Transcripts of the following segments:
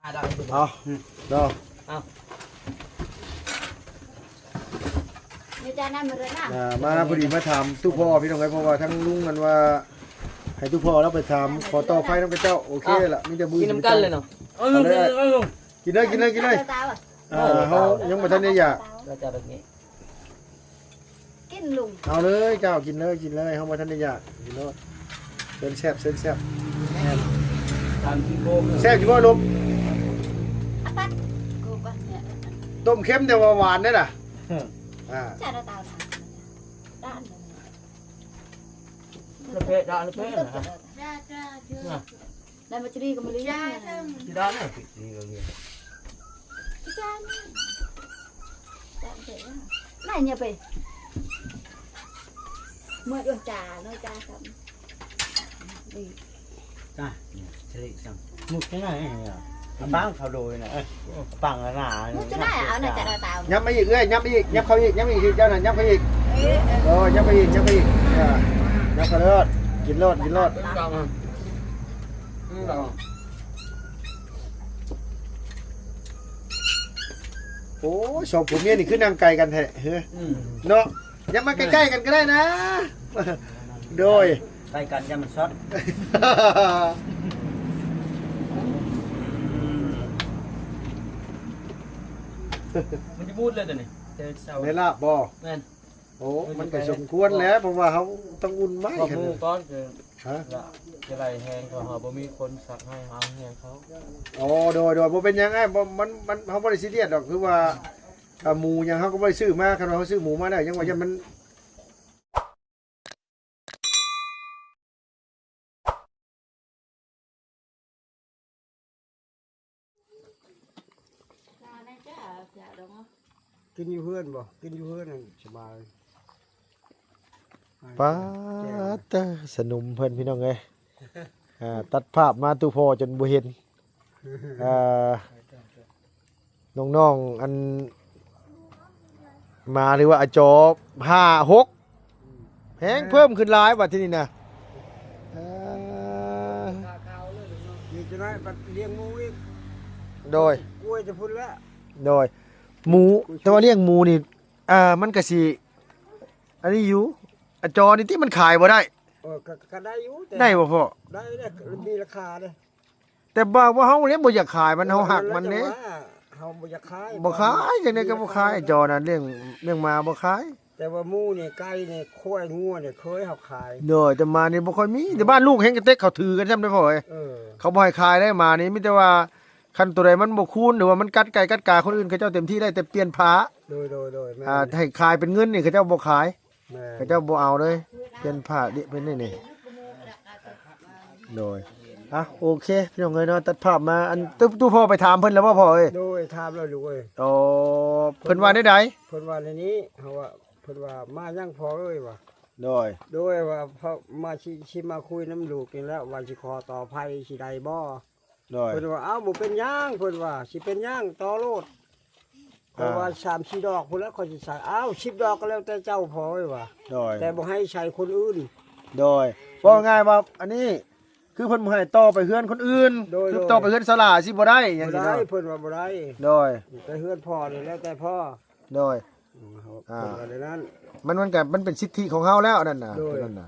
ເອົາເນາະ ເອົາ ນີ້ຈານນັ້ນມາເລີຍນະ ອ່າ ມາພໍດີມາຖາມຕູ້ພໍ່ພີ່ນ້ອງເອີຍ ເພາະວ່າທາງລຸງນັ້ນວ່າ ໃຫ້ຕູ້ພໍ່ລາວໄປຖາມ ຂໍຕໍ່ໄຟນຳຂະເຈົ້າ ໂອເຄລະ ມີແຕ່ບຸນ ກິນນຳກັນເລີຍເນາະ ເອົາເລີຍ ກິນເລີຍ ກິນເລີຍ ກິນເລີຍ ເອົາ ເຮົາຍັງບໍ່ທັນໄດ້ຢາກ ເຈົ້າແບບນີ້ ກິນລຸງ ເອົາເລີຍເຈົ້າ ກິນເລີຍ ກິນເລີຍ ເຮົາບໍ່ທັນໄດ້ຢາກ ກິນໂລດ ເຊີນແຊບ ເຊີນແຊບ ແຊບຢູ່ບໍ່ລຸງ? ຕົ້ມເຄັມແຕ່ວ່າຫວານເດ້ລະ ອ່າ ຈານເອົາເຕົາຖ່ານ ດ້ານ ລະເພດ ດ້ານລະເພດນະ ໄດ້ມາຈະດີກໍມາລີ ຊິໄດ້ນະ ຈານ ຈານເພດ ນາຍເນຍໄປ ເມື່ອດວງຈາ ນ້ອຍຈາຊ້ຳ ນີ້ ຈ້າ ສະລິສັງ ໝຸດຈັ່ງໃດນີ້ ປາງເຂົາໂດຍນະ ເອີ ປາງລະໜາ ໝຸດຈັ່ງໃດ ເອົາໜ້າຈານເອົາຕາ ຍັບມາອີກເອື້ອຍ ຍັບມາອີກ ຍັບເຂົ້າອີກ ຍັບມາອີກ ເຈົ້ານັ້ນ ຍັບເຂົ້າອີກ ເອີ ຍັບມາອີກ ຍັບມາອີກ ເອີ ຍັບເຂົ້າເລີດ ກິນໂລດ ກິນໂລດ ອືມ ໂອ້ຍ ສອງຜົວເມຍນີ້ຄືນັ່ງໄກກັນແທ້ ເອີ ອືມ ເນາະ ຢ່າມາໃກ້ໆກັນກໍໄດ້ນະ ໂດຍ ໃກ້ກັນຢ່າມັນຊັອດ ມັນຈະບູດເລີຍຕົວນີ້ ແຕ່ເຊົ້າ ໄດ້ລາບບໍ່? ແມ່ນ ໂອ້ ມັນກໍສົມຄວນແຫຼະ ເພາະວ່າເຮົາຕ້ອງອຸ່ນໄວ້ ບອກໝູ່ກ່ອນ ຄື ຮະ ຈະໄດ້ແຮງ ເພາະເຮົາບໍ່ມີຄົນສັກໃຫ້ ເຮົາແຮງເຂົາ ອໍ ໂດຍ ໂດຍ ບໍ່ເປັນຫຍັງອ້າຍ ບໍ່ ມັນ ມັນ ເຮົາບໍ່ໄດ້ຊີຣຽສດອກ ຄືວ່າ ອ່າ ໝູຫຍັງເຮົາກໍບໍ່ໄດ້ຊື້ມາ ຄັນວ່າເຮົາຊື້ໝູມາແລ້ວ ຍັງວ່າຢ້ານມັນ ກິນຢູ່ເຮືອນບໍ່? ກິນຢູ່ເຮືອນນັ້ນສະບາຍ ປາດເຕີ ສະໜຸມເພິ່ນ ພີ່ນ້ອງເອີຍ ອ່າ ຕັດພາບມາຕູ້ພໍ່ຈົນບໍ່ເຫັນ ອ່າ ນ້ອງໆ ອັນ ມາ ຫຼືວ່າອາຈໍ ຫ້າ ຫົກ ແຮງເພີ່ມຂຶ້ນຫຼາຍບັດທີນີ້ນະ ເອີ ມີຈະໄດ້ບັດລ້ຽງໝູອີກ ໂດຍ ກ້ວຍແຕ່ພຸ້ນແຫຼະ ໂດຍ ໝູ ແຕ່ວ່າລ້ຽງໝູນີ້ ອ່າ ມັນກະຊິ ອັນນີ້ຢູ່ ອາຈໍນີ້ຕິ ມັນຂາຍບໍ່ໄດ້ ເອີ ກະ ກະໄດ້ຢູ່ ແຕ່ ໄດ້ບໍ່ພໍ່? ໄດ້ເດ້ ມີລາຄາເດ້ ແຕ່ວ່າ ວ່າເຮົານີ້ບໍ່ຢາກຂາຍມັນ ເຮົາຮັກມັນເດ້ ເຮົາບໍ່ຢາກຂາຍ ບໍ່ຂາຍ ຈັ່ງໃດກໍບໍ່ຂາຍ ອາຈໍນະ ລ້ຽງ ລ້ຽງໝາບໍ່ຂາຍ ແຕ່ວ່າໝູນີ້ ໄກ່ນີ້ ຄວາຍ ງົວນີ້ ເຄີຍເຮົາຂາຍ ໂດຍ ແຕ່ໝານີ້ບໍ່ຄ່ອຍມີ ແຕ່ບ້ານລູກແຮງກະເຕັກ ເຂົາຖືກັນຊ້ຳເດ້ພໍ່ເອີຍ ເອີ ເຂົາບໍ່ໃຫ້ຂາຍເດ້ ໝານີ້ ມີແຕ່ວ່າ ຄັນໂຕໃດມັນບໍ່ຄູນ ຫຼືວ່າມັນກັດໄກ່ກັດກາຄົນອື່ນ ເຂົາເຈົ້າເຕັມທີ່ໄດ້ແຕ່ປ່ຽນຜ້າ ໂດຍ ໂດຍ ໂດຍ ແມ່ນ ອ່າ ໃຫ້ຂາຍເປັນເງິນນີ້ ເຂົາເຈົ້າບໍ່ຂາຍ ແມ່ນ ເຂົາເຈົ້າບໍ່ເອົາເລີຍ ປ່ຽນຜ້າ ເປັນນີ້ນີ້ ໂດຍ ອ່ະ ໂອເຄ ພີ່ນ້ອງເອີຍເນາະ ຕັດພາບມາ ອັນ ຕູ້ພໍ່ໄປຖາມເພິ່ນແລ້ວບໍ່ພໍ່ເອີຍ? ໂດຍ ຖາມແລ້ວລູກເອີຍ ອໍ ເພິ່ນວ່າແນວໃດ? ເພິ່ນວ່າແນວນີ້ ເຮົາວ່າ ເພິ່ນວ່າ ມາຫຍັງພໍ່ເອີຍ ວ່າ ໂດຍ ໂດຍ ວ່າ ມາ ຊິ ຊິມາຄຸຍນຳລູກນີ້ແຫຼະ ວ່າຊິຂໍຕໍ່ໄຟຊິໄດ້ບໍ່? ໂດຍ ເພິ່ນວ່າ ເອົ້າ ບໍ່ເປັນຫຍັງ ເພິ່ນວ່າ ຊິເປັນຫຍັງ ຕໍ່ໂລດ ເພາະວ່າ ອ່າ ສາມສີ່ດອກພຸ້ນແຫຼະ ຂ້ອຍຊິໃສ່ ເອົ້າ ສິບດອກກໍແລ້ວແຕ່ເຈົ້າພໍ່ເອີຍວ່າ ໂດຍ ແຕ່ບໍ່ໃຫ້ໃສ່ຄົນອື່ນ ໂດຍ ເວົ້າງ່າຍວ່າ ອັນນີ້ ຄືເພິ່ນບໍ່ໃຫ້ຕໍ່ໄປເຮືອນຄົນອື່ນ ໂດຍ ຄືຕໍ່ໄປເຮືອນສາລາຊິບໍ່ໄດ້ ຫຍັງຊີ້ເນາະ ບໍ່ໄດ້ ເພິ່ນວ່າບໍ່ໄດ້ ໂດຍ ແຕ່ເຮືອນພໍ່ນີ້ແລ້ວແຕ່ພໍ່ ໂດຍ ອືມ ເຮົາ ອ່າ ເພິ່ນວ່າແນວນັ້ນ ມັນ ມັນກະ ມັນເປັນສິດທິຂອງເຮົາແລ້ວ ອັນນັ້ນນະ ໂດຍ ເພິ່ນນັ້ນນະ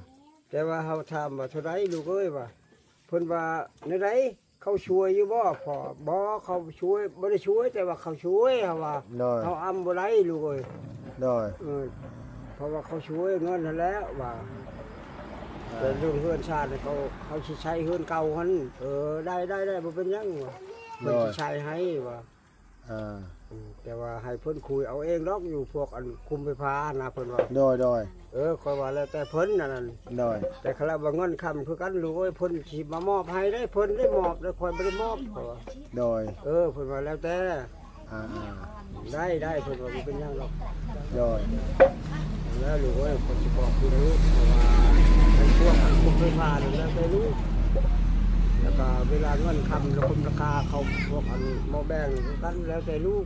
ແຕ່ວ່າເຮົາຖາມວ່າເທົ່າໃດລູກເອີຍວ່າ ເພິ່ນວ່າແນວໃດ ເຂົາຊ່ວຍຢູ່ບໍ່ພໍ່? ບໍ່ ເຂົາຊ່ວຍ ບໍ່ໄດ້ຊ່ວຍ ແຕ່ວ່າເຂົາຊ່ວຍ ເຮົາວ່າ ໂດຍ ເຮົາອຳບໍ່ໄດ້ລູກເອີຍ ໂດຍ ເອີ ເພາະວ່າເຂົາຊ່ວຍເງິນຫັ້ນແຫຼະວ່າ ອ່າ ແຕ່ເລື່ອງເຮືອນຊານເຂົາ ເຂົາຊິໃຊ້ເຮືອນເກົ່າຫັ້ນ ເອີ ໄດ້ ໄດ້ ໄດ້ ບໍ່ເປັນຫຍັງວ່າ ເພິ່ນ ໂດຍ ຊິໃຊ້ໃຫ້ວ່າ ອ່າ ອືມ ແຕ່ວ່າໃຫ້ເພິ່ນຄຸຍເອົາເອງດອກ ຢູ່ພວກອັນຄຸມໄຟຟ້ານະ ເພິ່ນວ່າ ໂດຍ ໂດຍ ເອີ ຂ້ອຍວ່າແລ້ວແຕ່ເພິ່ນອັນນັ້ນ ໂດຍ ແຕ່ຄັນລະວ່າເງິນຄຳຄືກັນລູກເອີຍ ເພິ່ນຊິມາມອບໃຫ້ເດ້ ເພິ່ນໄດ້ມອບເດ້ ຂ້ອຍບໍ່ໄດ້ມອບ ຂ້ອຍວ່າ ໂດຍ ເອີ ເພິ່ນວ່າແລ້ວແຕ່ ອ່າໆ ໄດ້ ໄດ້ ເພິ່ນວ່າບໍ່ເປັນຫຍັງດອກ ໂດຍ ແລ້ວລູກເອີຍ ຂ້ອຍຊິບອກຄືລູກ ເພາະວ່າໃນພວກອັນຄຸມໄຟຟ້ານີ້ແລ້ວແຕ່ລູກ ແລ້ວກໍເວລາເງິນຄຳລະຄຸມລາຄາເຂົາ ພວກອັນໝໍ້ແບງຄືກັນ ແລ້ວແຕ່ລູກ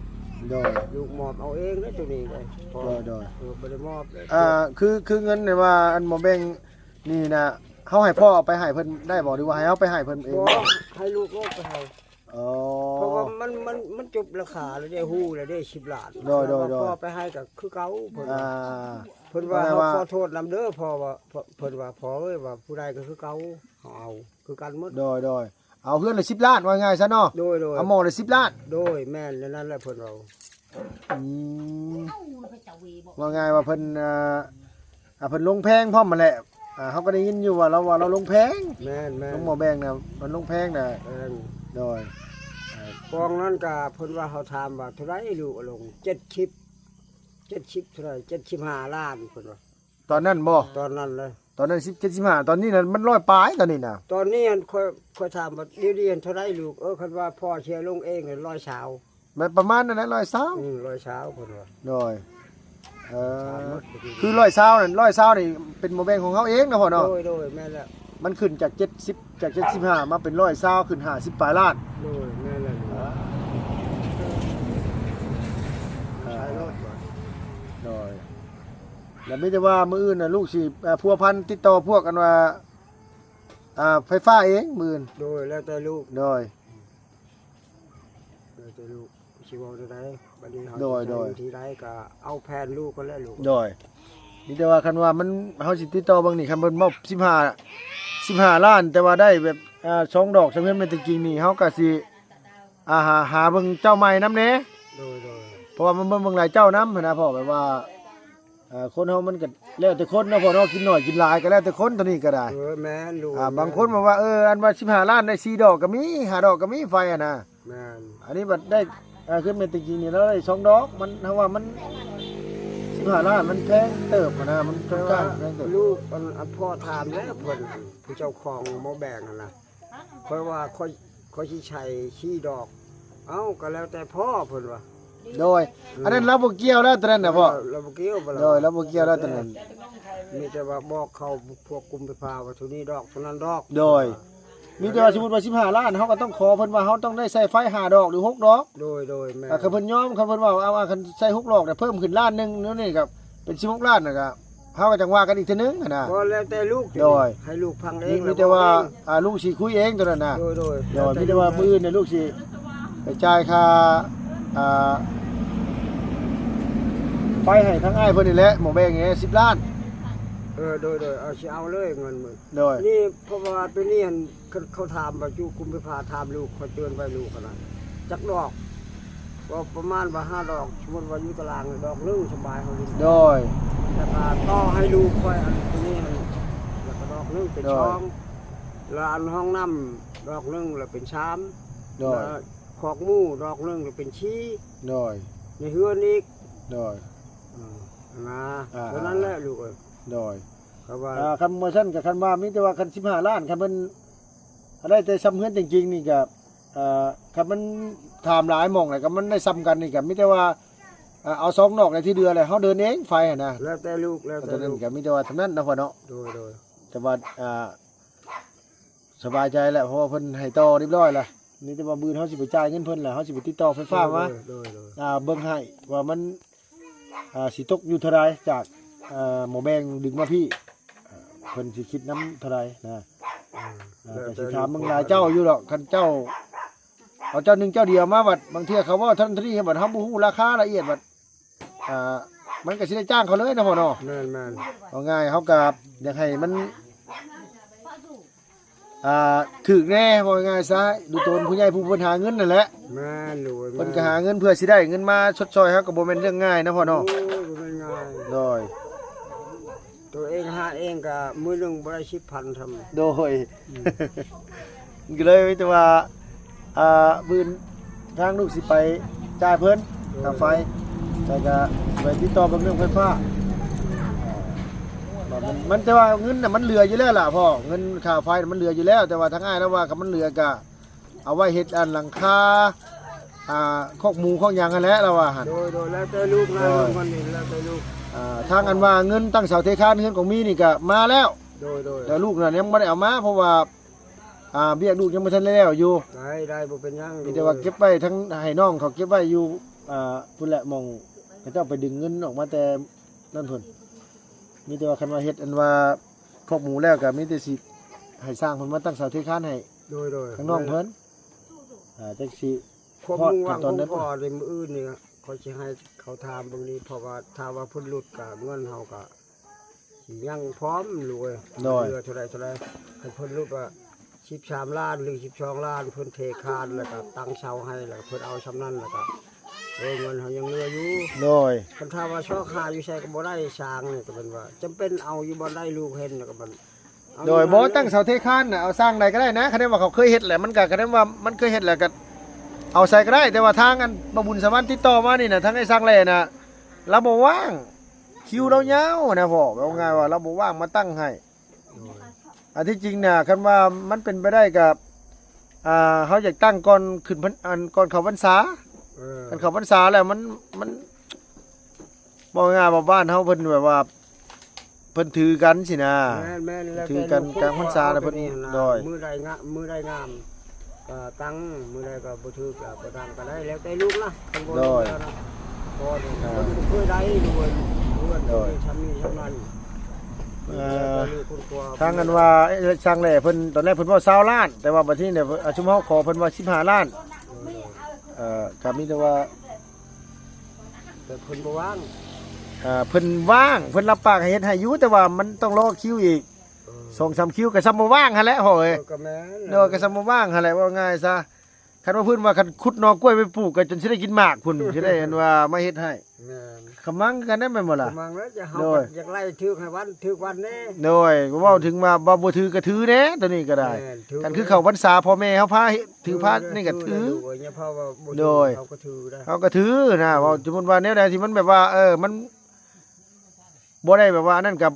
ໂດຍ ລູກມອບເອົາເອງເດ້ໂຕນີ້ເດ້ ໂດຍ ໂດຍ ເອີ ບໍ່ໄດ້ມອບເດ້ ອ່າ ຄື ຄືເງິນທີ່ວ່າອັນໝໍ້ແບງນີ້ນະ ເຮົາໃຫ້ພໍ່ເອົາໄປໃຫ້ເພິ່ນໄດ້ບໍ່ ຫຼືວ່າໃຫ້ເຮົາໄປໃຫ້ເພິ່ນເອງ? ບໍ່ ໃຫ້ລູກໂລດໄປໃຫ້ ອໍ ເພາະວ່າ ມັນ ມັນຈົບລາຄາແລ້ວເດ້ ຮູ້ແລ້ວເດ້ ສິບລ້ານ. ໂດຍ ໂດຍ ໂດຍ ພໍ່ໄປໃຫ້ກໍຄືເກົ່າ ເພິ່ນວ່າ ອ່າ ເພິ່ນວ່າ ເພິ່ນວ່າ ເຮົາຂໍໂທດນຳເດີ ພໍ່ວ່າ ເພິ່ນວ່າ ພໍ່ເອີຍ ວ່າຜູ້ໃດກໍຄືເກົ່າ ເຮົາເອົາຄືກັນໝົດ. ໂດຍ ໂດຍ ເອົາເຮືອນລະສິບລ້ານ ວ່າງ່າຍຊະເນາະ. ໂດຍ ໂດຍ ເອົາໝໍ້ລະສິບລ້ານ. ໂດຍ ແມ່ນ ແນວນັ້ນແຫຼະ ເພິ່ນເວົ້າ. ອືມ ວ່າງ່າຍວ່າເພິ່ນ ອ່າ ອ່າ ເພິ່ນລົງແພງພ້ອມຫັ້ນແຫຼະ. ອ່າ ເຮົາກໍໄດ້ຍິນຢູ່ວ່າລາວ ວ່າລາວລົງແພງ. ແມ່ນໆ ລົງໝໍ້ແບງນະ ມັນລົງແພງນະ. ແມ່ນ ໂດຍ ອ່າ ປອງນັ້ນກະເພິ່ນວ່າ ເຮົາຖາມວ່າເທົ່າໃດລູກ ລົງ ເຈັດສິບ ເຈັດສິບເທົ່າໃດ ເຈັດສິບຫ້າລ້ານ ເພິ່ນວ່າ. ຕອນນັ້ນບໍ່? ຕອນນັ້ນເລີຍ ຕອນນັ້ນສິບ ເຈັດສິບຫ້າ ຕອນນີ້ນະມັນຮ້ອຍປາຍ ຕອນນີ້ນະ. ຕອນນີ້ຫັ້ນ ຂ້ອຍ ຂ້ອຍຖາມວ່າ ດຽວນີ້ຫັ້ນເທົ່າໃດລູກ? ເອີ ຄັນວ່າພໍ່ເສຍລົງເອງ ຮ້ອຍຊາວ ແມ່ນປະມານນັ້ນແຫຼະ ຮ້ອຍຊາວ. ອືມ ຮ້ອຍຊາວ ເພິ່ນວ່າ. ໂດຍ ເອີ ຄືຮ້ອຍຊາວນັ້ນ ຮ້ອຍຊາວນີ້ເປັນໝໍ້ແບງຂອງເຮົາເອງນະພໍ່ເນາະ. ໂດຍ ໂດຍ ແມ່ນແລ້ວ. ມັນຂຶ້ນຈາກເຈັດສິບ ຈາກເຈັດສິບຫ້າມາເປັນຮ້ອຍຊາວ ຂຶ້ນຫ້າສິບປາຍລ້ານ. ໂດຍ ແມ່ນແລ້ວ. ອ່າ ໃຊ້ລົດບໍ່? ໂດຍ ແລ້ວມີແຕ່ວ່າມື້ອື່ນນະ ລູກຊິ ເອີ ພົວພັນຕິດຕໍ່ພວກອັນວ່າ ອ່າ ໄຟຟ້າເອງມື້ອື່ນ. ໂດຍ ແລ້ວແຕ່ລູກ. ໂດຍ ແລ້ວແຕ່ລູກຊິເວົ້າແນວໃດ. ບັດນີ້ເຮົາ ໂດຍ ຈະໃຊ້ ໂດຍ ວິທີໃດກໍເອົາແຜນລູກຫັ້ນແຫຼະລູກ. ໂດຍ ມີແຕ່ວ່າຄັນວ່າມັນ ເຮົາຊິຕິດຕໍ່ເບິ່ງນີ້ ຄັນເພິ່ນມອບສິບຫ້າ ສິບຫ້າລ້ານ ແຕ່ວ່າໄດ້ແບບ ອ່າ ສອງດອກ ສຳເພັນແມ່ນຕົວຈິງນີ້ ເຮົາກໍຊິ ອ່າ ຫາ ຫາເບິ່ງເຈົ້າໃໝ່ນຳແດ່. ໂດຍ ໂດຍ ເພາະວ່າມັນເບິ່ງ ເບິ່ງຫຼາຍເຈົ້ານຳຫັ້ນນະພໍ່ ແບບວ່າ ອ່າ ຄົນເຮົາມັນກໍແລ້ວແຕ່ຄົນເນາະພໍ່ເນາະ ກິນໜ້ອຍກິນຫຼາຍກໍແລ້ວແຕ່ຄົນ ຕົວນີ້ກໍໄດ້. ເອີ ແມ່ນລູກ. ອ່າ ແມ່ນ ບາງຄົນບອກວ່າ ເອີ ອັນວ່າສິບຫ້າລ້ານໄດ້ສີ່ດອກກໍມີ ຫ້າດອກກໍມີໄຟຫັ້ນນະ. ແມ່ນ. ອັນນີ້ບັດໄດ້ ອ່າ ຄືແມ່ນແຕ່ກີ້ນີ້ລາວໄດ້ສອງດອກ ມັນ ເຮົາວ່າມັນສິບຫ້າລ້ານ ມັນແພງເຕີບຫັ້ນນະ ມັນຄ່ອນຂ້າງແພງເຕີບ. ແຕ່ວ່າລູກ ອັນ ອັນພໍ່ຖາມແລ້ວ ເພິ່ນ ຜູ້ເຈົ້າຂອງໝໍ້ແບງຫັ້ນນະ ຂ້ອຍວ່າ ຂ້ອຍ ຂ້ອຍຊິໃສ່ສີ່ດອກ. ເອົ້າ ກໍແລ້ວແຕ່ພໍ່ ເພິ່ນວ່າ. ໂດຍ ອືມ ອັນນັ້ນລາວບໍ່ກ່ຽວແລ້ວ ຕົວນັ້ນນະພໍ່. ລາວ ລາວບໍ່ກ່ຽວ. ໂດຍ ລາວບໍ່ກ່ຽວແລ້ວ ຕົວນັ້ນ. ມີແຕ່ວ່າບອກເຂົາ ພວກກຸມໄຟຟ້າວ່າ ເທົ່ານີ້ດອກ ເທົ່ານັ້ນດອກ. ໂດຍ ມີແຕ່ວ່າ ແມ່ນ ສົມມຸດວ່າສິບຫ້າລ້ານ ເຮົາກໍຕ້ອງຂໍເພິ່ນວ່າ ເຮົາຕ້ອງໄດ້ໃສ່ໄຟຫ້າດອກ ຫຼື ຫົກດອກ. ໂດຍ ໂດຍ ແມ່ນ. ອ່າ ຄັນເພິ່ນຍອມ ຄັນເພິ່ນວ່າ ເອົາ ເອົາ ຄັນໃສ່ຫົກດອກ ແຕ່ເພີ່ມຂຶ້ນລ້ານໜຶ່ງ ແນວນີ້ກໍເປັນສິບຫົກລ້ານ ແລ້ວກໍ ເຮົາກໍຈັ່ງວ່າກັນອີກເທື່ອໜຶ່ງຫັ້ນນະ. ກໍແລ້ວແຕ່ລູກ. ໂດຍ ໃຫ້ລູກຟັງເອງ. ມີ ມີແຕ່ວ່າ ແລ້ວບອກເອງ. ອ່າ ລູກຊິຄຸຍເອງຕົວນັ້ນນະ. ໂດຍ ໂດຍ ໂດຍ ແລ້ວແຕ່ລູກ. ມີແຕ່ວ່າມື້ອື່ນນະ ລູກຊິໄປຈ່າຍຄ່າ ອ່າ ໄຟໃຫ້ທາງອ້າຍເພິ່ນນີ້ແຫຼະ ໝໍ້ແບງນີ້ ສິບລ້ານ. ເອີ ໂດຍ ໂດຍ ເອົາ ຊິເອົາເລີຍເງິນມື້. ໂດຍ ນີ້ ເພາະວ່າຕົວນີ້ຫັ້ນ ເຂົາ ເຂົາຖາມວ່າ ຢູ່ກຸມໄຟຟ້າ ຖາມລູກ ຂ້ອຍເຕືອນໄວ້ລູກຫັ້ນນະ ຈັກດອກ ກໍປະມານວ່າຫ້າດອກ. ສົມມຸດວ່າຢູ່ຕາລາງດອກໜຶ່ງ ສະບາຍເຮົາຢູ່. ໂດຍ ແລ້ວກໍຕໍ່ໃຫ້ລູກຂ້ອຍ ອັນຕົວນີ້ຫັ້ນ ແລ້ວກໍດອກໜຶ່ງເປັນ ໂດຍ ສອງ ແລ້ວອັນຫ້ອງນ້ຳດອກໜຶ່ງ ແລ້ວເປັນສາມ. ໂດຍ ແລ້ວຄອກໝູດອກໜຶ່ງ ແລ້ວເປັນສີ່. ໂດຍ ໃນເຮືອນອີກ. ໂດຍ ເອີ ນະ ອ່າ ເທົ່ານັ້ນແຫຼະລູກເອີຍ. ໂດຍ ຄັນວ່າ ອ່າ ຄັນບໍ່ຊັ້ນກໍ ຄັນວ່າມີແຕ່ວ່າ ຄັນສິບຫ້າລ້ານ ຄັນເພິ່ນ ໄດ້ແຕ່ຊ່ຳເຮືອນຈິງໆນີ້ກໍ ເອີ ຄັນມັນຖາມຫຼາຍໝ່ອງແລ້ວກໍມັນໄດ້ຊ່ຳກັນນີ້ ກໍມີແຕ່ວ່າ ເອີ ເອົາສອງດອກໃນທີ່ເດືອນແລ້ວ ເຮົາເດີນເອງໄຟຫັ້ນນະ. ແລ້ວແຕ່ລູກ ແລ້ວແຕ່ລູກ. ກໍມີແຕ່ວ່າສ່ຳນັ້ນເນາະພໍ່ເນາະ. ໂດຍ ໂດຍ ແຕ່ວ່າ ອ່າ ສະບາຍໃຈແລ້ວ ເພາະວ່າເພິ່ນໃຫ້ຕໍ່ຮຽບຮ້ອຍແລ້ວ. ມີແຕ່ວ່າມື້ອື່ນເຮົາຊິໄປຈ່າຍເງິນເພິ່ນແລ້ວ ເຮົາຊິໄປຕິດຕໍ່ໄຟຟ້າມາ ໂດຍ ໂດຍ ໂດຍ ອ່າ ເບິ່ງໃຫ້ວ່າມັນ ອ່າ ຊິຕົກຢູ່ເທົ່າໃດ ຈາກ ອ່າ ໝໍ້ແບງດຶງມາພີ້ ອ່າ ເພິ່ນຊິຄິດນຳເທົ່າໃດນະ. ອືມ ອ່າ ແລ້ວແຕ່ ກໍຊິຖາມເບິ່ງຫຼາຍເຈົ້າຢູ່ດອກ. ຄັນເຈົ້າເອົາເຈົ້າໜຶ່ງເຈົ້າດຽວມາ ບັດບາງເທື່ອເຂົາເວົ້າເທົ່ານັ້ນເທົ່ານີ້ ບັດເຮົາບໍ່ຮູ້ລາຄາລະອຽດ ບັດ ອ່າ ມັນກໍຊິໄດ້ຈ້າງເຂົາເລີຍນະພໍ່ເນາະ. ແມ່ນໆ ເວົ້າງ່າຍ ເຮົາກໍຢາກໃຫ້ມັນ ອ່າ ຖືກແດ່ ເວົ້າງ່າຍຊະ ດູຕົນຜູ້ໃຫຍ່ຜູ້ເພິ່ນຫາເງິນນັ້ນແຫຼະ. ແມ່ນໂດຍ ເພິ່ນກໍຫາເງິນເພື່ອຊິໄດ້ເງິນມາຊົດຊ່ອຍເຮົາ ກໍບໍ່ແມ່ນເລື່ອງງ່າຍນະພໍ່ເນາະ. ໂອ້ຍ ບໍ່ແມ່ນງ່າຍ. ໂດຍ ຕົວເອງຫາເອງກໍມື້ໜຶ່ງບໍ່ໄດ້ສິບພັນຊ້ຳ. ໂດຍ ອືມ ກໍເລີຍມີແຕ່ວ່າ ອ່າ ມື້ອື່ນທາງລູກຊິໄປຈ່າຍເພິ່ນ ໂດຍ ຄ່າໄຟ ແລ້ວກໍໄປຕິດຕໍ່ເບິ່ງເລື່ອງໄຟຟ້າ. ມັນ ມັນ ແຕ່ວ່າເງິນນະມັນເຫຼືອຢູ່ແລ້ວລະພໍ່ ເງິນຄ່າໄຟນະມັນເຫຼືອຢູ່ແລ້ວ ແຕ່ວ່າທາງອ້າຍລາວວ່າ ຄັນມັນເຫຼືອກະເອົາໄວ້ເຮັດອັນຫຼັງຄາ ອ່າ ຄອກໝູຄອກຫຍັງຫັ້ນແຫຼະ ລາວວ່າຫັ້ນ. ໂດຍ ໂດຍ ແລ້ວແຕ່ລູກນະ. ໂດຍ ເລື່ອງມັນນີ້ແລ້ວແຕ່ລູກ. ອ່າ ທາງອັນວ່າເງິນຕັ້ງເສົາເທຄານເຮືອນຂອງມີນີ້ກະມາແລ້ວ. ໂດຍ ໂດຍ ແຕ່ລູກນະຍັງບໍ່ໄດ້ເອົາມາ ເພາະວ່າ ອ່າ ວຽກລູກຍັງບໍ່ທັນໄດ້ແລ້ວຢູ່. ໄດ້ ໄດ້ ບໍ່ເປັນຫຍັງ. ມີແຕ່ວ່າເກັບໄວ້ທັງ ໃຫ້ນ້ອງເຂົາເກັບໄວ້ຢູ່ ອ່າ ພຸ້ນແຫຼະ ໝ່ອງເຂົາເຈົ້າໄປດຶງເງິນອອກມາແຕ່ນັ້ນພຸ້ນ. ມີແຕ່ວ່າຄັນວ່າເຮັດອັນວ່າຄອກໝູແລ້ວ ກໍມີແຕ່ຊິໃຫ້ຊ່າງເພິ່ນມາຕັ້ງເສົາເທຄານໃຫ້. ໂດຍ ໂດຍ ທາງນ້ອງເພິ່ນ. ອ່າ ຈັກຊິ ຄວາມມຸ່ງຫວັງຂອງພໍ່ນີ້ ມື້ອື່ນນີ້ຂ້ອຍຊິໃຫ້ເຂົາຖາມເບິ່ງນີ້ ເພາະວ່າຖ້າວ່າເພິ່ນຫຼຸດກະເງິນເຮົາກະຊິຍັງພ້ອມ ລູກເອີຍ. ໂດຍ ເຫຼືອເທົ່າໃດເທົ່າໃດ ຄັນເພິ່ນຫຼຸດວ່າສິບສາມລ້ານ ຫຼື ສິບສອງລ້ານ ເພິ່ນເທຄານ ແລ້ວກະຕັ້ງເສົາໃຫ້ ແລ້ວກະເພິ່ນເອົາຊ່ຳນັ້ນ ແລ້ວກະ ເອີ ເງິນເຮົາຍັງເຫຼືອຢູ່. ໂດຍ ຄັນຖ້າວ່າຊອກຫາຢູ່ໃສກະບໍ່ໄດ້ ຊ່າງນີ້ກະແມ່ນວ່າຈຳເປັນເອົາຢູ່ບ່ອນໃດ ລູກເຫັນແລ້ວກະມັນ ໂດຍ ບໍ່ ຕັ້ງເສົາເທຄານນະ ເອົາຊ່າງໃດກະໄດ້ນະ ຄັນແມ່ນວ່າເຂົາເຄີຍເຮັດແຫຼະ ມັນກະ ຄັນແມ່ນວ່າມັນເຄີຍເຮັດແລ້ວກະເອົາໃສ່ກະໄດ້. ແຕ່ວ່າທາງອັນ ບ່າວບຸນສະຫວັນຕິດຕໍ່ມານີ້ນະ ທາງໄອ້ຊ່າງແຫຼະນະ ລາວບໍ່ວ່າງ ຄິວລາວຍາວນະພໍ່ ເວົ້າງ່າຍວ່າລາວບໍ່ວ່າງມາຕັ້ງໃຫ້. ໂດຍ ອັນທີ່ຈິງນະ ຄັນວ່າມັນເປັນໄປໄດ້ກະ ອ່າ ເຮົາຢາກຕັ້ງກ່ອນຂຶ້ນພັນ ອັນ ກ່ອນເຂົ້າພັນສາ. ເອີ ຄັນເຂົ້າພັນສາແລ້ວມັນ ມັນ ເວົ້າງ່າຍວ່າບ້ານເຮົາເພິ່ນແບບວ່າ ເພິ່ນຖືກັນຊີ້ນະ. ແມ່ນໆ ແລ້ວແຕ່ ຖືກັນກາງພັນສາແລ້ວເພິ່ນ ໂດຍ ມື້ໃດງາມ ມື້ໃດງາມກະຕັ້ງ ມື້ໃດກະບໍ່ຖືກກະບໍ່ຕັ້ງກະໄດ້ ແລ້ວແຕ່ລູກນະ. ຄັນບໍ່ ໂດຍ ແລ້ວນະ ພໍນີ້ ອ່າ ເພິ່ນເຄີຍໄດ້ດ້ວຍ ດ້ວຍ ໂດຍ ຊ່ຳນີ້ຊ່ຳນັ້ນ. ເອີ ແລ້ວແຕ່ລູກຄົນຄົວ ທາງອັນວ່າ ເອີ ຊ່າງແຫຼະເພິ່ນ ຕອນແລກເພິ່ນເວົ້າຊາວລ້ານ ແຕ່ວ່າບັດນີ້ນີ້ ອ່າ ຊຸມເຮົາຂໍເພິ່ນວ່າສິບຫ້າລ້ານ. ໂດຍ ເອີ ກະມີແຕ່ວ່າ ແຕ່ເພິ່ນບໍ່ວ່າງ ອ່າ ເພິ່ນວ່າງ ເພິ່ນຮັບປາກໃຫ້ເຮັດໃຫ້ຢູ່ ແຕ່ວ່າມັນຕ້ອງລໍຄິວອີກ ເອີ ສອງສາມຄິວ ກະຊ່ຳບໍ່ວ່າງຫັ້ນແຫຼະພໍ່ເອີຍ. ເອີ ກະແມ່ນ ໂດຍ ກະຊ່ຳບໍ່ວ່າງຫັ້ນແຫຼະ ເວົ້າງ່າຍຊະ. ຄັນວ່າເພິ່ນວ່າຄັນຂຸດໜໍ່ກ້ວຍໄປປູກ ກະຈົນຊິໄດ້ກິນໝາກພຸ້ນ ຊິໄດ້ອັນວ່າມາເຮັດໃຫ້. ແມ່ນ ຂະມັງຄືກັນໄດ໋ ແມ່ນບໍ່ລະ? ຂະມັງແລ້ວ ເຮົາ ໂດຍ ຢາກໄລ່ຖືກໃຫ້ວັນຖືກວັນແດ່. ໂດຍ ເວົ້າເຖິງວ່າບໍ່ຖືກກະຖືແດ່ ໂຕນີ້ກະໄດ້. ແມ່ນ ຖື ຄັນຄືເຂົ້າພັນສາ ພໍ່ແມ່ເຮົາພາຖືພານີ້ກະຖື. ໂດຍ ເຮົາກະຖືນະ ເວົ້າສົມມຸດວ່າແນວໃດທີ່ມັນແບບວ່າ ເອີ ມັນບໍ່ໄດ້ແບບວ່າອັນນັ້ນກະ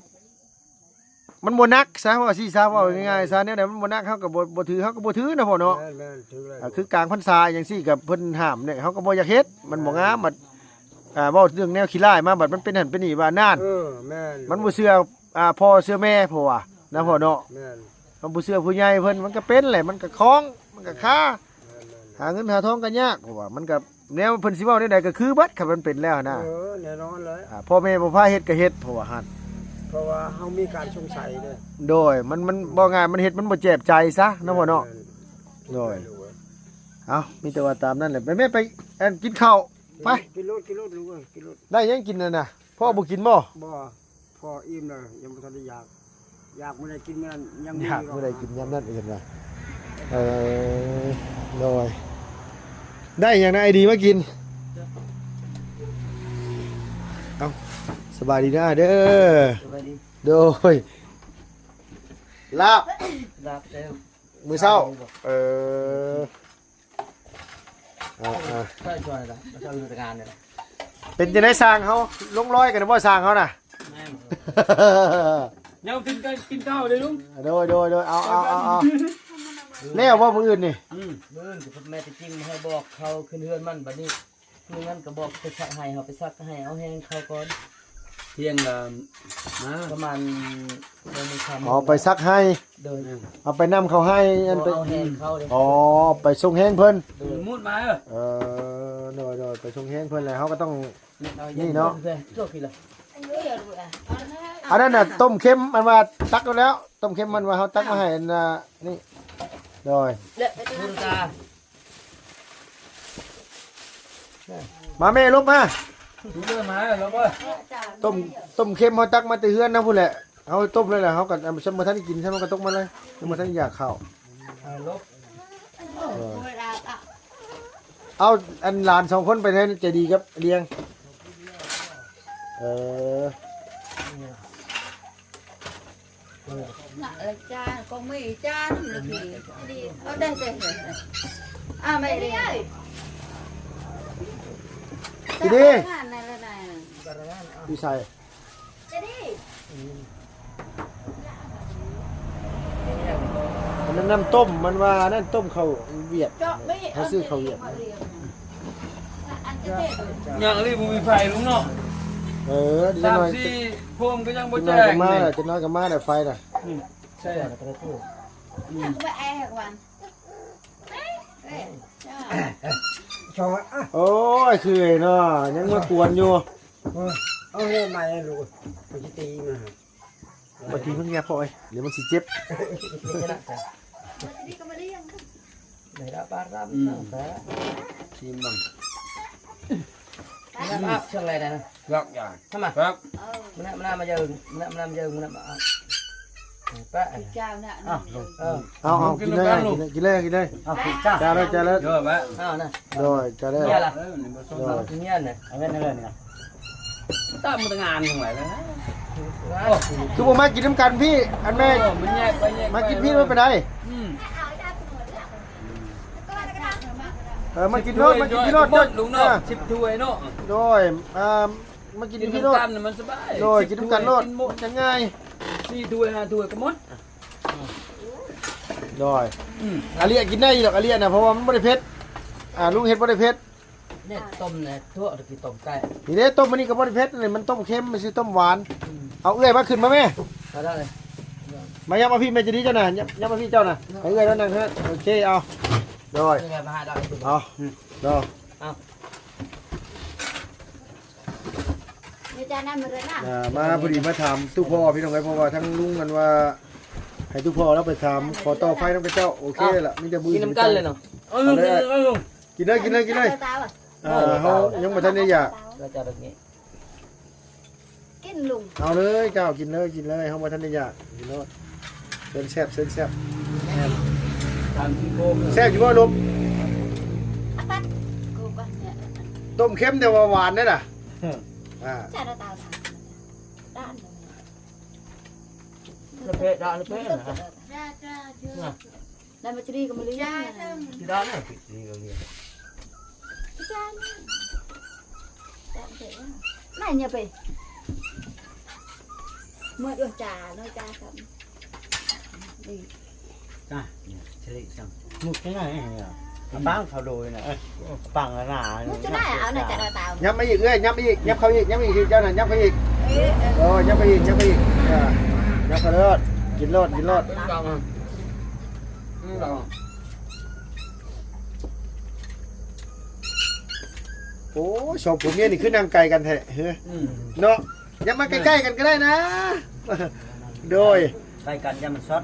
ມັນບໍ່ໜັກຊະ ເວົ້າຊີ້ຊະ ເວົ້າງ່າຍໆຊະ ແນວໃດມັນບໍ່ໜັກ ເຮົາກະບໍ່ ບໍ່ຖື ເຮົາກະບໍ່ຖືນະພໍ່ເນາະ. ແມ່ນໆ ຖືແລ້ວ ອ່າ ຄືກາງພັນສາຫຍັງຊີ້ກະເພິ່ນຫ້າມເດ້ ເຮົາກະບໍ່ຢາກເຮັດ ມັນບໍ່ງາມ. ບັດ ອ່າ ເວົ້າເລື່ອງແນວຂີ້ລ້າຍມາ ບັດມັນເປັນຫັ້ນເປັນນີ້ວ່ານັ້ນ. ເອີ ແມ່ນ ມັນບໍ່ເຊື່ອ ອ່າ ພໍ່ເຊື່ອແມ່ ເພາະວ່ານະພໍ່ເນາະ. ແມ່ນ ເຮົາບໍ່ເຊື່ອຜູ້ໃຫຍ່ເພິ່ນ ມັນກະເປັນແຫຼະ ມັນກະຄອງ ມັນກະຄາ. ແມ່ນໆ ຫາເງິນຫາທອງກະຍາກ ເພາະວ່າມັນກະ ແນວເພິ່ນຊິເວົ້າແນວໃດກະຄືເບິດ ຄັນມັນເປັນແລ້ວນະ. ເອີ ແນ່ນອນເລີຍ ອ່າ ພໍ່ແມ່ບໍ່ພາເຮັດກະເຮັດ ເພາະວ່າຫັ້ນ ເພາະວ່າເຮົາມີການສົງໄສເດ້. ໂດຍ ມັນ ມັນ ເວົ້າງ່າຍ ມັນເຮັດມັນບໍ່ແຈບໃຈຊະເນາະພໍ່ເນາະ. ແມ່ນໆ ໂດຍ ເອົາ ມີແຕ່ວ່າຕາມນັ້ນແຫຼະ ໄປແມ່ ໄປ ອັນ ກິນເຂົ້າ ໄປ ກິນໂລດ ກິນໂລດ ລູກເອີຍ ກິນໂລດ. ໄດ້ຫຍັງກິນຫັ້ນນະ ພໍ່ບໍ່ກິນບໍ່? ບໍ່ ພໍອີ່ມແລ້ວ ຍັງບໍ່ທັນໄດ້ຢາກ ຢາກມື້ໃດກິນມື້ນັ້ນ ຍັງມີ ຢາກມື້ໃດກິນຍາມນັ້ນ ເຫັນວ່າ ເອີ ໂດຍ ໄດ້ຫຍັງນະ ໄອດີມາກິນ. ເອົ້າ ສະບາຍດີນະເດີ. ສະບາຍດີ ໂດຍ ລາບ ລາບແລ້ວ ມື້ເຊົ້າ ເອີ ອ່າໆ ຊ່ອຍໆລະ ມາຊ່ອຍເຮັດງານນີ້ລະ. ເປັນຈັ່ງໃດຊ່າງເຮົາ ລົງລອຍກັນບໍ່ຊ່າງເຮົານະ? ແມ່ນ ຍັງກິນ ກິນເຂົ້າເດ້ລຸງ. ໂດຍ ໂດຍ ໂດຍ ເອົາ ເອົາ ເອົາ ເອົາ ແລ້ວບໍ່ມື້ອື່ນນີ້? ອືມ ມື້ອື່ນກະແມ່ນແຕ່ຈິງໃຫ້ບອກເຂົາຂຶ້ນເຮືອນມັນ ບັດນີ້ ມື້ນັ້ນກະບອກໄປຊັກໄຫ້ ເຮົາໄປຊັກໄຫ້ ເອົາແຮງເຂົາກ່ອນ. ທ່ຽງລະມາ ປະມານຫົກໂມງຄ່ຳ. ອໍ ໄປຊັກໄຫ້ ໂດຍ ເອົາໄປນຳເຂົາໄຫ້ ອັນ ໄປ ເອົາແຮງເຂົາເດ້. ອໍ ໄປສົ່ງແຮງເພິ່ນ ໂດຍ ມຸດມາເອີ. ເອີ ໂດຍ ໂດຍ ໄປສົ່ງແຮງເພິ່ນແຫຼະ ເຮົາກະຕ້ອງ ນີ້ເນາະ ອັນນັ້ນນະ ຕົ້ມເຄັມ ອັນວ່າຕັກແລ້ວ ຕົ້ມເຄັມ ມັນວ່າເຮົາຕັກມາໃຫ້ ອັນ ນີ້ ໂດຍ ມາແມ່ ລົບມາ ຕົ້ມ ຕົ້ມເຄັມເຮົາຕັກມາແຕ່ເຮືອນນະພຸ້ນແຫຼະ ເຮົາຕົ້ມແລ້ວລະ ເຮົາກະ ບໍ່ທັນໄດ້ກິນ ຊ້ຳ ເຮົາກະຕົກມາເລີຍ ຍັງບໍ່ທັນໄດ້ຢາກເຂົ້າ. ເອີ ເອົາ ອັນ ຫຼານສອງຄົນໄປໃສ ໃຈດີກັບລຽງ. ເອີ ນະລະຈ້າ ກອງມີຈ້ານຳລະພີ ເອົາໄດ້ແຕ່ ອາ ແມ່ເດ ດີດີ ຢູ່ໃສ? ອັນນັ້ນນ້ຳຕົ້ມ ມັນວ່າອັນນັ້ນຕົ້ມເຂົ້າຫວຽດ ເຮົາຊື້ເຂົ້າຫວຽດ ຍັງອີ່ຫຼີບໍ່ມີໄຟລຸງເນາະ. ເອີ ຈັກໜ້ອຍ ສາມສີ່ໂພງກະຍັງບໍ່ແຈ້ງ ຈັກໜ້ອຍກະມາແລ້ວ ຈັກໜ້ອຍກະມາແລ້ວໄຟນະ. ນີ້ໃສ່ ໂອ້ຍ ຄືເນາະ ຍັງມາກວນຢູ່. ເອີ ເອົາແຮ່ໃໝ່ລູກ ໄປຕີມັນ ໄປຕີມັນແຍບພໍ້ເອີຍ ດຽວມັນຊິເຈັບ. ອືມ. ຊີມເບິ່ງ. ມັນເອົາເຊິ່ງໄດ້ນະ ລອກຢ່າງທຳມະ ມານະ ມານະ ມາເຢິງ ມານະ ມານະ ມາເຢິງ ມານະ ມາເອົາ ປະ ເຈົ້ານະ ເອົາ ເອີ ເອົາ ເອົາ ກິນເລີຍ ກິນເລີຍ ກິນເລີຍ ເອົາ ກິນ ຈ້າ ຈ້າເລີຍ ຈ້າເລີຍ ເອີ ເອົານະ ໂດຍ ຈ້າເລີຍ ເອົາລະ ໂດຍ ກິນນະ ເອົາເງິນເລີຍນີ້ນະ ຕາມມາແຕ່ງານຫຍັງຫຼາຍແລ້ວນະ ຄືບໍ່ມາກິນນຳກັນພີ້ ອັນແມ່ ເອີ ມັນແຍກໄປແຍກໄປ ມາກິນພີ້ ມັນເປັນໃດ? ອືມ ເອີ ມາກິນໂລດ ມາກິນພີ້ໂລດ ສິບຖ້ວຍເນາະ ໂດຍ ອ່າ ມາກິນພີ້ໂລດ ກິນນຳກັນມັນສະບາຍ ໂດຍ ກິນນຳກັນໂລດ ມັນຈະງ່າຍ ສີ່ຖ້ວຍ ຫ້າຖ້ວຍກໍໝົດ ໂດຍ ອືມ ອາເລຍກິນໄດ້ຢູ່ດອກ ອາເລຍນະ ເພາະວ່າມັນບໍ່ໄດ້ເຜັດ ອ່າ ລຸງເຮັດບໍ່ໄດ້ເຜັດ ເຮັດຕົ້ມນະ ທົ່ວ ກິນຕົ້ມໄກ່ ນີ້ເດ້ ຕົ້ມມື້ນີ້ກໍບໍ່ໄດ້ເຜັດ ນີ້ມັນຕົ້ມເຄັມ ມັນຊິຕົ້ມຫວານ ອືມ ເອົາເອື້ອຍມາຂຶ້ນມາແມ່ ມາຍັບມາພີ້ ແມ່ໃຈດີເຈົ້ານະ ຍັບ ຍັບມາພີ້ເຈົ້ານະ ໃຫ້ເອື້ອຍລາວນັ່ງເທິງ ໂອເຄ ເອົາ ໂດຍ ເອົາ ໂດຍ ເອົາ ອ່າ ມາພໍດີມາຖາມຕູ້ພໍ່ພີ່ນ້ອງເອີຍ ເພາະວ່າທາງລຸງອັນວ່າໃຫ້ຕູ້ພໍ່ລາວໄປຖາມ ຂໍຕໍ່ໄຟນຳຂະເຈົ້າ ໂອເຄລະ ມີແຕ່ມື້ກິນນຳກັນເລີຍເນາະ ເອົາເລີຍ ກິນເລີຍ ກິນເລີຍ ກິນເລີຍ ເຮົາຍັງບໍ່ທັນໄດ້ຢາກ ກິນລຸງ ເອົາເລີຍເຈົ້າ ກິນເລີຍ ກິນເລີຍ ເຮົາບໍ່ທັນໄດ້ຢາກ ກິນໂລດ ເຊີນແຊບ ເຊີນແຊບ ແຊບຢູ່ບໍ່ລູກ? ຕົ້ມເຄັມແຕ່ວ່າຫວານເດ້ລະ ອ່າ ລະເປະ ລະເປະ ນະ ນາຍມາຈະຣີກໍມາເລີຍ ທີ່ດ້ານນະ ທີ່ກໍເລີຍ ນາຍເນຍໄປ ເມື່ອຢູ່ຈາເນາະ ຈາກັນ ຈ້າ ເສລີຊ້ຳ ໝຸກຈັ່ງໃດ ອາປາງເຂົາໂດຍນະ ເອີ ອາປາງໜາ ໝຸກຈັ່ງໃດ ເອົານະ ຈາດາຕາ ຍັບມາອີກເອື້ອຍ ຍັບມາອີກ ຍັບເຂົ້າອີກ ຍັບມາອີກ ເຈົ້ານະ ຍັບເຂົ້າອີກ ເອີ ຍັບມາອີກ ຍັບມາອີກ ອ່າ ຍັບເຂົ້າໂລດ ກິນໂລດ ກິນໂລດ ອືມ ໂອ້ຍ ສອງຜົວເມຍນີ້ຄືນັ່ງໄກກັນແທ້ເຮີ ອືມ ເນາະ ຍັບມາໃກ້ໆກັນກໍໄດ້ນະ ໂດຍ ໃກ້ກັນຢ່າມັນຊັອດ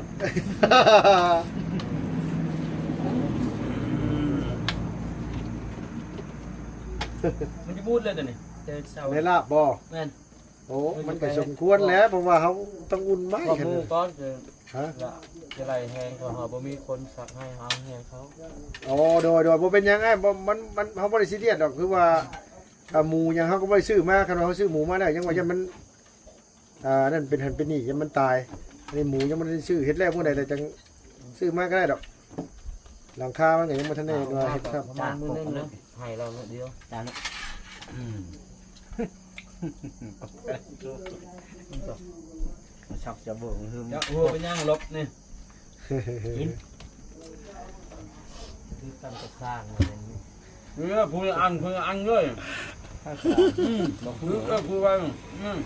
ມັນຈະບູດເລີຍຕົວນີ້ ແຕ່ເຊົ້າ ແມ່ນລາບບໍ່? ແມ່ນ ໂອ້ ມັນກໍສົມຄວນແຫຼະ ເພາະວ່າເຮົາຕ້ອງອຸ່ນໄມ້ ຄວາມຮູ້ກ່ອນ ຮະ ຈະໄລ່ແຮງ ເພາະເຮົາບໍ່ມີຄົນສັກໃຫ້ເຮົາແຮງເຂົາ ໂອ້ ໂດຍ ໂດຍ ບໍ່ເປັນຫຍັງອ້າຍ ບໍ່ ມັນ ມັນ ເຮົາບໍ່ໄດ້ຊີຣຽສດອກ ຄືວ່າ ອ່າ ໝູຫຍັງເຮົາກໍບໍ່ໄດ້ຊື້ມາ ຄັນວ່າເຮົາຊື້ໝູມາແລ້ວ ຍັງວ່າຢ້ານມັນ ອ່າ ນັ້ນເປັນຫັ້ນເປັນນີ້ ຢ້ານມັນຕາຍ ອັນນີ້ໝູຍັງບໍ່ໄດ້ຊື້ ເຮັດແລ້ວມື້ໃດແລ້ວຈັ່ງຊື້ມາກໍໄດ້ດອກ ຫຼັງຄາມັນກໍຍັງບໍ່ທັນໄດ້ວ່າເຮັດຊ້ຳ ປະມານມື້ໜຶ່ງນະ ໃຫ້ລາວມື້ດຽວ ອືມ ມັນຊັກຈະເບິ່ງ ຈະຫົວເປັນຫຍັງລົບນີ້ ກິນ ຄືກັນກັບສ້າງ ເອີ ຜູ້ລະອັນ ຜູ້ລະອັນເລີຍ ອືມ ບໍ່ຄື ເອີ ຜູ້ວ່າ ອືມ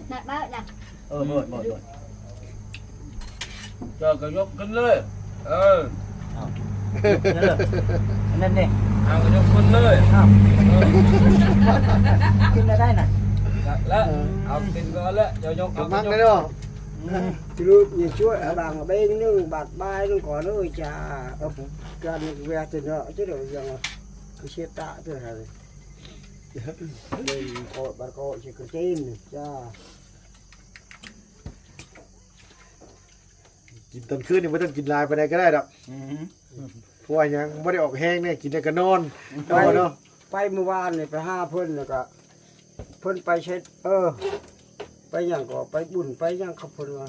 ໜັກເບົາໜັກ ເອີ ໂດດ ໂດດ ໂດດ ເຈົ້າກໍຍົກຂຶ້ນເລີຍ ເອີ ເອົາ ອັນນັ້ນເດ້ ເອົາກໍຍົກຂຶ້ນເລີຍ ເອົາ ເອີ ຂຶ້ນແລ້ວໄດ້ນະ ແລ້ວ ເອີ ເອົາຂຶ້ນກ່ອນແລ້ວ ເຈົ້າຍົກ ເອົາ ມັກແລ້ວເນາະ ອືມ ຈະລຸກນີ້ຊ່ວຍ ບາງເບັງໜຶ່ງ ບາດບາຍໜຶ່ງກ່ອນເອີຍຈ້າ ເອີ ການເວລາເນາະ ຈະໄດ້ຫຍັງ ຄືເຊດຕະເດີຫັ້ນ ເບິ່ງເກາະ ບາດເກາະ ຊິກະເຕັນ ຈ້າ ກິນຕອນຄືນນີ້ບໍ່ຕ້ອງກິນຫຼາຍປານໃດກໍໄດ້ດອກ ອືຮຶ ເພາະວ່າຫຍັງ ບໍ່ໄດ້ອອກແຮງເດ້ ກິນແລ້ວກໍນອນ ໄປ ເນາະ ໄປມື້ວານນີ້ໄປຫາເພິ່ນ ແລ້ວກໍເພິ່ນໄປເຊັດ ເອີ ໄປຫຍັງກໍໄປບຸນໄປຫຍັງກັບເພິ່ນວ່າ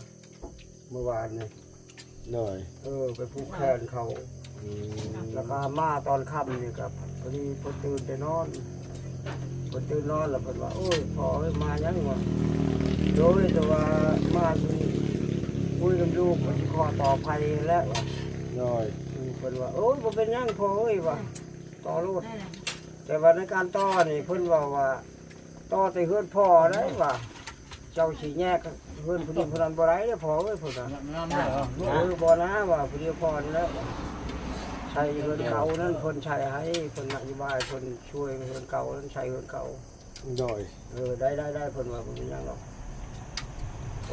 ມື້ວານນີ້ ໂດຍ ເອີ ໄປຜູກແຂນເຂົາ ອືມ ແລ້ວກໍມາຕອນຄ່ຳນີ້ກໍພໍດີເພິ່ນຕື່ນແຕ່ນອນ ເພິ່ນຕື່ນນອນແລ້ວເພິ່ນວ່າ ໂອ້ຍ ພໍ່ເອີຍ ມາຫຍັງວະ ໂດຍ ແຕ່ວ່າມາຢູ່ຄຸຍນຳລູກ ມັນຊິຂໍຕໍ່ໄຟແລ້ວວ່າ ໂດຍ ອືມ ເພິ່ນວ່າ ໂອ້ຍ ບໍ່ເປັນຫຍັງພໍ່ເອີຍວ່າ ຕໍ່ໂລດ ແຕ່ວ່າໃນການຕໍ່ນີ້ເພິ່ນເວົ້າວ່າ ຕໍ່ແຕ່ເຮືອນພໍ່ໄດ້ວ່າ ເຈົ້າຊິແຍກເຮືອນຜູ້ນີ້ຜູ້ນັ້ນບໍ່ໄດ້ເດີພໍ່ເອີຍ ເພິ່ນວ່າ ເອີ ບໍ່ນາວ່າ ຜູ້ດຽວພໍນີ້ແຫຼະ ໃຊ້ເຮືອນເກົ່ານັ້ນ ເພິ່ນໃຊ້ໃຫ້ ເພິ່ນນະໂຍບາຍ ເພິ່ນຊ່ວຍເຮືອນເກົ່ານັ້ນ ໃຊ້ເຮືອນເກົ່າ ໂດຍ ເອີ ໄດ້ໆໆ ເພິ່ນວ່າບໍ່ມີຫຍັງດອກ ໂອ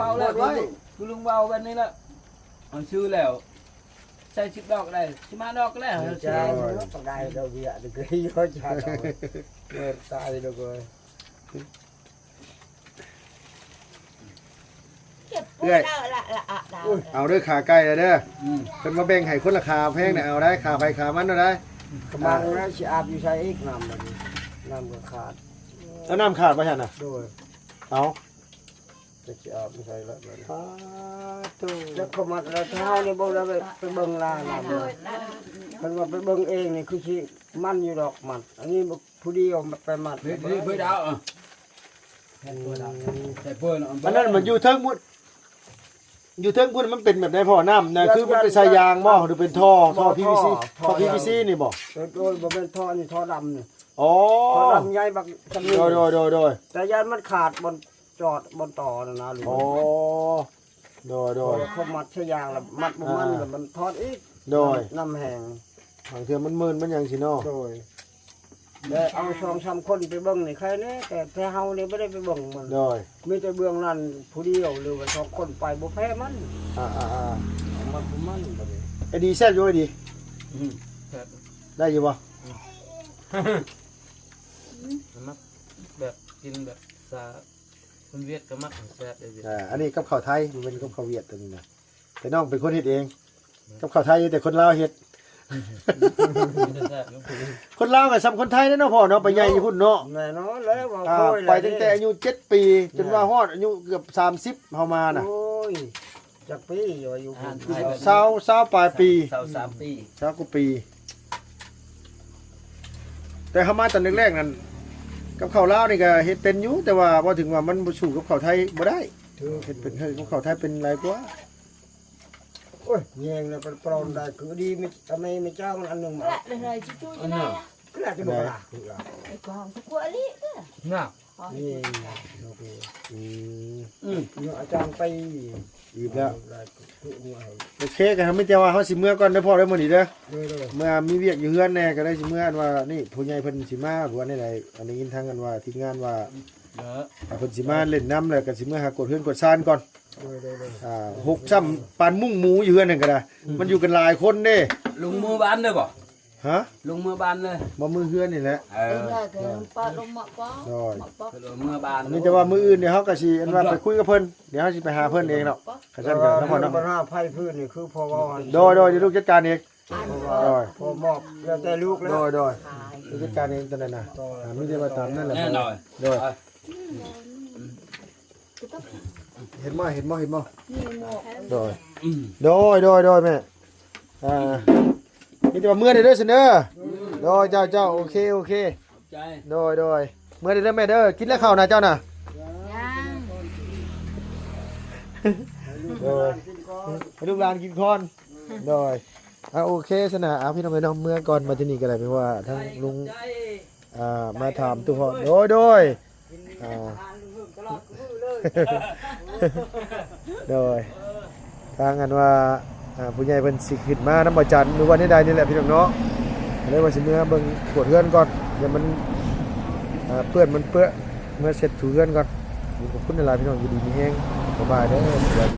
ວົ້າແລ້ວ ຄືລຸງເວົ້າແບບນີ້ແຫຼະ ເອົາຊື່ແລ້ວ ໃສ່ສິບດອກກໍໄດ້ ສິບຫ້າດອກກໍໄດ້ ເອົາຊື່ ໄດ້ດອກເວຍ ກໍຄືຢູ່ຈາດອກ ເອີ ຕາຍດອກເວີຍ. ເອີຍ ເອົາເດີ ຂາໄກ່ແລ້ວເດີ ອືມ ເພິ່ນມາແບ່ງໃຫ້ຄົນລະຂາ ແພງນະ ເອົາໄດ້ ຂາໃຜຂາມັນເອົາໄດ້ ກະມັງແລ້ວ ຊິອາບຢູ່ໃສອີກ ນ້ຳບັດນີ້ ນ້ຳກໍຂາດ ເອົາ ນ້ຳຂາດບໍ່ຊັ້ນນະ ໂດຍ ເອົາ ຈັກຊິອາບຢູ່ໃສລະບັດນີ້ ປາດໂທ້ ຈັກເຂົາມັດແລ້ວ ເຮົານີ້ບໍ່ໄດ້ໄປເບິ່ງລາວນຳ ເພິ່ນວ່າໄປເບິ່ງເອງນີ້ຄືຊິມັນຢູ່ດອກມັດ ອັນນີ້ ຜູ້ດຽວມັນໄປມັດ ເຮັດ ເຮັດເບີດາວ ເອີ ແຜ່ນເບີດາວ ອືມ ແຜ່ນເບີດາວ ອັນນັ້ນມັນຢູ່ເທິງພຸ້ນ ຢູ່ເທິງພຸ້ນມັນເປັນແບບໃດພໍ່ ນ້ຳນະ ຄືມັນເປັນສາຍຢາງບໍ່ ຫຼືເປັນທໍ່ ທໍ່ພີວີຊີ ທໍ່ພີວີຊີນີ້ບໍ່ ໂດຍ ບໍ່ແມ່ນທໍ່ ອັນນີ້ທໍ່ດຳນີ້ ອໍ ທໍ່ດຳໃຫຍ່ບັກ ໂດຍ ໂດຍ ໂດຍ ໂດຍ ແຕ່ຢ້ານມັນຂາດບ່ອນຈອດ ບ່ອນຕໍ່ນັ້ນນະ ໂອ້ ໂດຍ ໂດຍ ເຂົາມັດສາຍຢາງລະມັດບໍ່ໝັ້ນ ອ່າ ລະມັນຖອດອີກ ໂດຍ ນ້ຳແຮງ ບາງເທື່ອມັນມື່ນມັນຫຍັງຊີ້ເນາະ ໂດຍ ແລະເອົາສອງສາມຄົນໄປເບິ່ງນີ້ໃຄແນ່ ແຕ່ ແຕ່ເຮົານີ້ບໍ່ໄດ້ໄປເບິ່ງມັນ ໂດຍ ມີແຕ່ເບື້ອງນັ້ນຜູ້ດຽວ ຫຼືວ່າສອງຄົນໄປບໍ່ແພ້ມັນ ອ່າໆໆ ມັນບໍ່ໝັ້ນບັດນີ້ ໄອ້ດີແຊບຢູ່ ໄອ້ດີ ອືມ ແຊບ ໄດ້ຢູ່ບໍ່? ອືມ ມັກແບບກິນແບບຊາ ຄົນຫວຽດກໍມັກແຊບເດ້ ອ່າ ອັນນີ້ກັບເຂົ້າໄທ ບໍ່ແມ່ນກັບເຂົ້າຫວຽດຕົວນີ້ນະ ແຕ່ນ້ອງເປັນຄົນເຮັດເອງ ແມ່ນ ກັບເຂົ້າໄທແຕ່ຄົນລາວເຮັດ ແຊບຢູ່ ຄົນລາວກໍສ່ຳຄົນໄທແຫຼະເນາະພໍ່ເນາະ ໄປໃຫຍ່ຢູ່ພຸ້ນເນາະ ແນ່ນອນແລ້ວ ເວົ້າ ອ່າ ຄ່ອຍ ໄປຕັ້ງແຕ່ອາຍຸເຈັດປີ ແມ່ນ ຈົນວ່າຮອດອາຍຸເກືອບສາມສິບ ເຮົາມານະ ໂອ້ຍ ຈັກປີຢູ່ ອາຍຸ ອາຫານໄທ ຊາວ ຊາວປາຍປີ ຊາວສາມປີ ຊາວກວ່າປີ ແຕ່ເຮົາມາຕອນແລກໆນັ້ນ ກັບເຂົ້າລາວນີ້ກໍເຮັດເປັນຢູ່ ແຕ່ວ່າເວົ້າເຖິງວ່າມັນບໍ່ສູ້ກັບເຂົ້າໄທບໍ່ໄດ້ ຖືກ ເຮັດເປັນ ເຮັດກັບເຂົ້າໄທເປັນຫຼາຍກວ່າ ໂອ້ຍ ແຍງແລ້ວປອນໄດ້ ຄືດີ ແມ່ ແມ່ເຈົ້າມັນອັນໜຶ່ງມາ ແລະເລີຍຈຸໆ ອັນນັ້ນ ແລະ ກໍກວາລີເດີ ນະ ນີ້ ໂອເຄ ອືມ ອືມ ອາຈານໄປ ອີກແລ້ວ ໂອເຄ ກໍມີແຕ່ວ່າເຮົາຊິເມືອກ່ອນເດີພໍ່ເດີ ມື້ນີ້ເດີ ໂດຍໆ ເມື່ອມີວຽກຢູ່ເຮືອນແດ່ ກໍໄດ້ຊິເມືອ ອັນວ່ານີ້ ຜູ້ໃຫຍ່ເພິ່ນຊິມາ ຫຼືວ່າແນວໃດ ອັນໄດ້ຍິນທາງ ອັນວ່າທີມງານວ່າ ເອີ ເພິ່ນຊິມາຫຼິ້ນນຳ ແລ້ວກໍຊິເມືອຫາກວດເຮືອນກວດຊານກ່ອນ ໂດຍໆໆ ອ່າ ຫົກຊ້ຳປານມຸ້ງໝູຢູ່ເຮືອນນັ້ນກໍໄດ້ ອືມ ມັນຢູ່ກັນຫຼາຍຄົນເດ້ ລົງມືບ້ານເດີບໍ່? ຮະ? ລົງມືບ້ານເລີຍ ບໍ່ ມືເຮືອນນີ້ແຫຼະ ເອີ ເອີ ເອີ ໂດຍ ເມືອບ້ານ ມີແຕ່ວ່າມື້ອື່ນນີ້ເຮົາກໍຊິ ອັນວ່າໄປຄຸຍກັບເພິ່ນ ດຽວເຮົາຊິໄປຫາເພິ່ນເອງເນາະ ຄັນຊັ້ນກໍນຳເພິ່ນເນາະ ບັນຫາໄຟພື້ນນີ້ຄືພໍ່ເວົ້າ ໂດຍໆ ດຽວລູກຈັດການເອງ ໂດຍ ພໍ່ມອບແລ້ວແຕ່ລູກແລ້ວ ໂດຍໆ ລູກຈັດການເອງຕົວນັ້ນນະ ໂດຍ ອ່າ ມີແຕ່ວ່າຕາມນັ້ນແຫຼະ ແນ່ນອນ ໂດຍ ເຫັນບໍ່ ເຫັນບໍ່ ເຫັນບໍ່ ໂດຍ ອືມ ໂດຍ ໂດຍ ໂດຍ ແມ່ ອ່າ ມີແຕ່ວ່າເມືອເດີ ເດີຊັ້ນເດີ ໂດຍ ເຈົ້າ ເຈົ້າ ໂອເຄ ໂອເຄ ໃຈ ໂດຍ ໂດຍ ເມືອເດີ ເດີແມ່ເດີ ກິນແລ້ວເຂົ້ານະເຈົ້ານະ ຍັງ ໂດຍ ໃຫ້ລູກຫຼານກິນກ່ອນ ໂດຍ ອ່າ ໂອເຄຊັ້ນນະ ອ່າ ພີ່ນ້ອງເອີຍເນາະ ເມືອກ່ອນ ມາທີ່ນີ້ກໍໄດ້ ເພາະວ່າທາງລຸງ ອ່າ ມາຖາມຕູ້ຮອດ ໂດຍ ໂດຍ ອ່າ ໂດຍ ທາງອັນວ່າ ອ່າ ຜູ້ໃຫຍ່ເພິ່ນຊິຂຶ້ນມານຳບໍ່ຈັນ ຫຼືວ່າແນວໃດນີ້ແຫຼະພີ່ນ້ອງເນາະ ກໍເລີຍວ່າຊິເມືອເບິ່ງກວດເຮືອນກ່ອນ ຢ່າມັນ ອ່າ ເປື້ອນມັນເປື້ອນ ເມືອເຊັດຖູເຮືອນກ່ອນ ຂອບຄຸນຫຼາຍໆ ພີ່ນ້ອງ ຢູ່ດີມີແຮງ ບາຍບາຍເດີ.